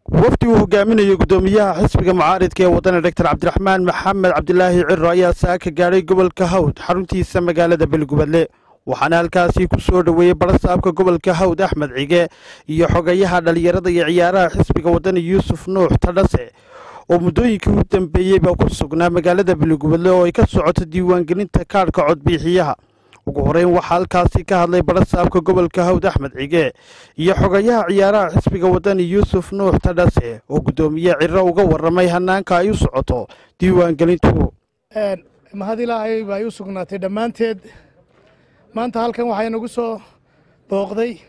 Wafdi uu hogaaminayo guddoomiyaha xisbiga mucaaridka ee Waddani, Doctor Cabdiraxmaan Maxamed Cabdilaahi Ciro, ayaa saaka gaadhay gobolka Hawd, xaruntiisa magaalada Beligubadle, waxaana halkaasi ku soo dhoweeyey barasaabka gobolka Hawd Axmed Cige iyo xogayaha dhallinyarada iyo ciyaaraha xisbiga Waddani Yuusuf Nuux Tadhase, oo muddooyinkii u dambeeyeyba ku sugnaa magaalada Beligubadle oo ay ka socoto diiwaangelinta kaadhka codbixiyaha. Ugu horeyn waxaa halkaasi ka hadlay barasaabka gobolka Hawd Axmed Cige iyo xogayaha ciyaaraha xisbiga Waddani Yuusuf Nuux Tadhase, oo guddoomiye Ciro uga warramay hanaanka ay u socoto diiwaangelintu. Mahad Ilaahay ba ay u sugnaatay dhammaanteed. Maanta halkan waxaa inagu soo booqday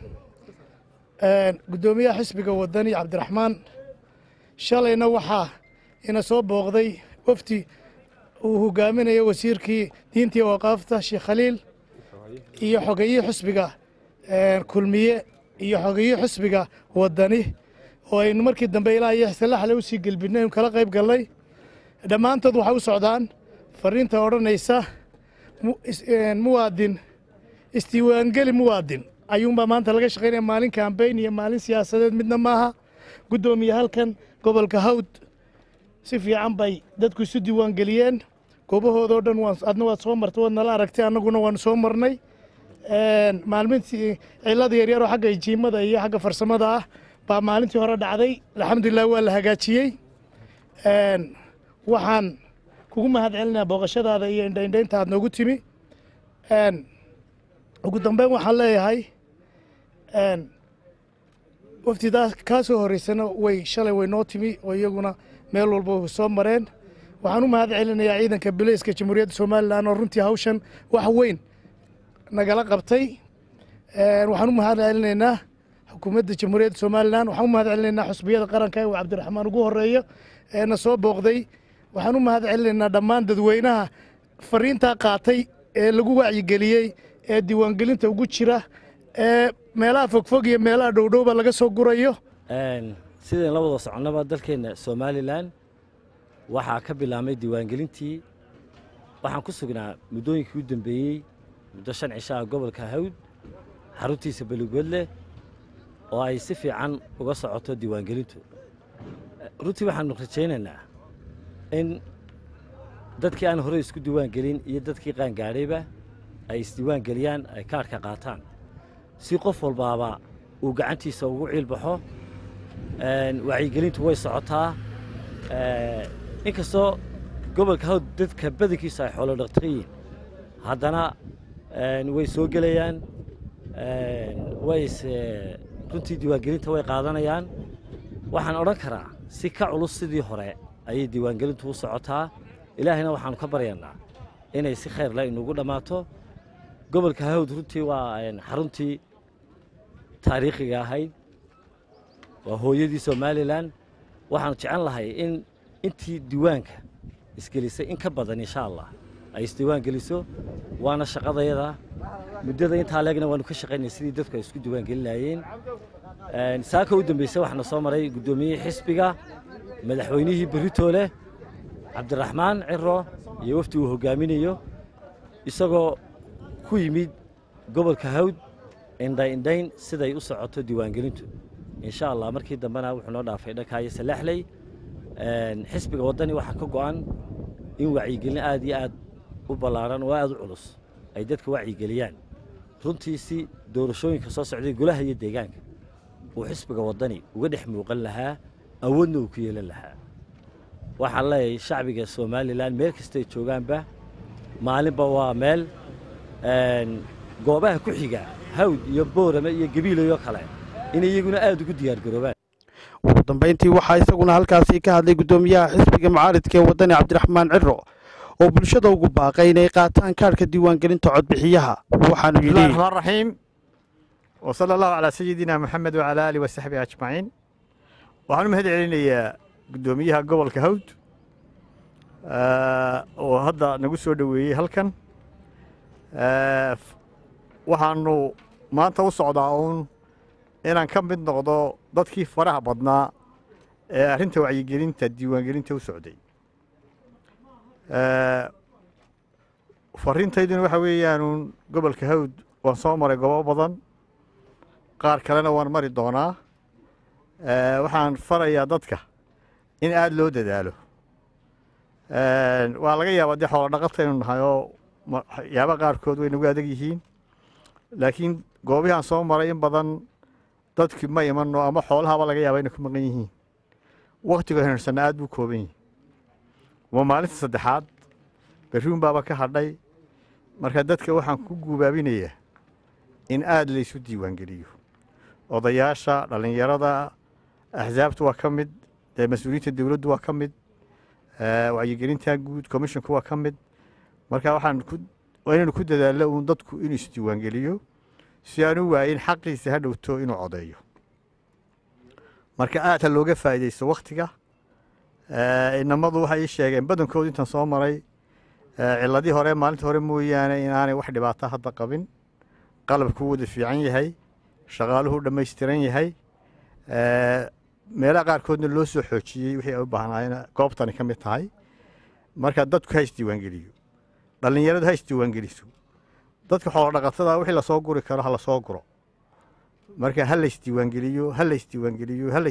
guddoomiyaha xisbiga Waddani Cabdiraxmaan. Shalayna waxaa ina soo booqday wafdi uu hogaaminayo wasiirkii diintii waqaafta Sheekh Khaliil iyo xogeyihii xisbiga Kulmiye iyo xogeyihii xisbiga Waddani, oo aynu markii dambe ilaa iyo salaxle usii gelbinay, aynu kala qayb galnay. Dhammaantood waxay u socdaan fariinta odhanaysa "Muwaadin, isdiiwaangeli muwaadin" ayuunbaa maanta laga shaqaynaya. Maalin kambayn iyo maalin siyaasadeed midna maaha. Guddoomiye, halkan gobolka Hawd si fiican bay dadku isu diiwaangeliyeen goobahoodoo dhan. Adna waad soo martay, waad nala aragtay, annaguna waanu soo marnay. Maalmintii cilada yaryaroo xagga ijiimada iyo xagga farsamada ah baa maalintii hore dhacday. Alxamdulilah, waa la hagaajiyey. Waxaan kugu mahad celinayaa booqashadaada iyo indhaindhaynta aad noogu timi. Ugu dambeyn waxaan leeyahay, waftidaas kaa soo horreysana way shalay way noo timi oo iyaguna meel walba soo mareen. Waxaan u mahad celinayaa ciidanka bileyska Jamhuuriyadda Somaliland oo runtii hawshan wax weyn nagala qabtay. Waxaan u mahad celinaynaa xukuumadda Jamhuuriyadda Somaliland. Waxaan u mahad celinaynaa xusbiyada qaranka ee uu Cabdiraxmaan ugu horeeyo ee na soo booqday. Waxaan u mahad celinaynaa dhammaan dadweynaha fariintaa qaatay ee lagu wacyigeliyey ee diiwaangelinta ugu jira ee meelaha fogfog iyo meelaha dhowdhowba laga soo gurayo. Sidayn la wada soconnaba, dalkeenna Somaliland waxaa ka bilaabmay diiwaangelintii. Waxaan ku sugnaa muddooyinkii u dambeeyey muddo 5 cisho ah gobolka Hawd, xaruntiisa Beligubadle, oo ay si fiican uga socoto diiwaangelintu. Runtii waxaanu rajaynaynaa in dadkii aan horey isku diiwaangelin iyo dadkii qaangaadhayba ay isdiiwaangeliyaan, ay kaadhka qaataan, si qof walbaaba uu gacantiisa ugu ciilbaxo. Wacyigelintu way socotaa. Inkastoo gobolka Hawd dadka badankiisu ay xoolo dhaqtan yihiin, haddana way soo gelayaan, way runtii diiwaangelinta way qaadanayaan. Waxaan odhan karaa si ka culus sidii hore ayay diiwaangelintu u socotaa. Ilaahayna waxaanu ka baryanaa inay si khayr leh inugu dhammaato. Gobolka Hawd runtii waa xaruntii taariikhiga ahayd, waa hooyadii Somaliland. Waxaanu jecel lahay in intii diiwaanka isgelisay in ka badan, insha Allah, ay isdiiwaan geliso. Waana shaqadayada muddada intaa leegna waanu ka shaqaynay sidii dadku ay isku diiwaan gelinayeen. Saaka u dambeysay waxaana soo maray guddoomiyihii xisbiga, madaxweynihii beritoole Cabdiraxmaan Ciro iyo wafdi uu hogaaminayo, isagoo ku yimid gobolka Hawd indha indhayn siday u socoto diiwaangelintu, insha Allah. Markii dambena wuxuu noo dhaafay dhankaayo Salaaxley. Xisbiga Waddani waxaa ka go'an in wacyigelin aad iyo aad u ballaaran oo aad u culus ay dadka wacyigeliyaan runtii, si doorashooyinka soo socday golaha iyo deegaanka uu xisbiga Waddani uga dhex muuqan lahaa, awoodna uu ku yeelan lahaa. Waxaan leeyahay shacbiga Somaliland meel kastay joogaanba, maalinba waa meel goobaha ku xiga Hawd iyo Boorame iyo Gabiilayoo kale in iyaguna aada ugu diyaargaroobaan. Ugu dambayntii waxaa isaguna halkaasi ka hadlay guddoomiyaha xisbiga mucaaridka ee Waddani Cabdiraxmaan Ciro, oo bulshada ugu baaqay inay qaataan kaadhka diiwaangelinta codbixiyaha. Waxaanu بسم الله yidhi: الرحمن الرحيم، وصلى الله على سيدنا محمد وعلى آله وصحبه أجمعين. Waxaan u mahad celinayaa guddoomiyaha gobolka Hawd oo hadda nagu soo dhoweeyey halkan. Waxaanu maanta u socdaa uun inaan ka mid noqdo dadkii faraha badnaa ee arrinta wacyigelinta diiwaangelinta u socday. Fariintayduna waxa weeyaanuun, gobolka Hawd waan soo maray goobo badan, qaar kalena waan mari doonaa. Waxaan farayaa dadka in aada loo dadaalo. Waa laga yaabaa dee xoolo dhaqata inuu nahay oo waxyaaba qaarkood way nagu adag yihiin, laakiin goobihi aan soo maray in badan dadki ma imano ama xoolahaba laga yaaba inay ku maqan yihiin. Wakhtiga henarsanna aad buu kooban yihi. Waa maalinta saddexaad, berriun baaba ka hadhay. Marka dadka waxaan ku guubaabinayaa in aada laysu diiwaangeliyo. Odayaasha, dhallinyarada, axsaabtu waa ka mid, dee mas-uuliyiinta dowladdu waa ka mid, wacyigelinta guud commissionku waa ka mid. Marka waxaan ku waa inaynu ku dadaallo uun dadku inuu isdiiwaangeliyo si aanu waayin xaqiisa ha dhowto inuu codeeyo. Marka aad ha looga faa'iidaysto wakhtiga. Inamadu waxay ii sheegeen badankoodu intaan soo maray ciladii hore maalinta hore mooyaane inaanay wax dhibaato hadda qabin, qalabku wada fiican yahay, shaqaaluhu dhammaystiran yahay, meelaha qaarkoodna loo soo xoojiyey wixii ay u baahnaayeen, goobtani ka mid tahay. Marka dadku ha isdiiwaangeliyo, dhallinyaradu ha isdiiwaangeliso, dadka xoolo dhaqatada wixii lasoo guri karo ha lasoo guro. Marka ha la isdiiwaangeliyo, ha la isdiiwaangeliyo, ha la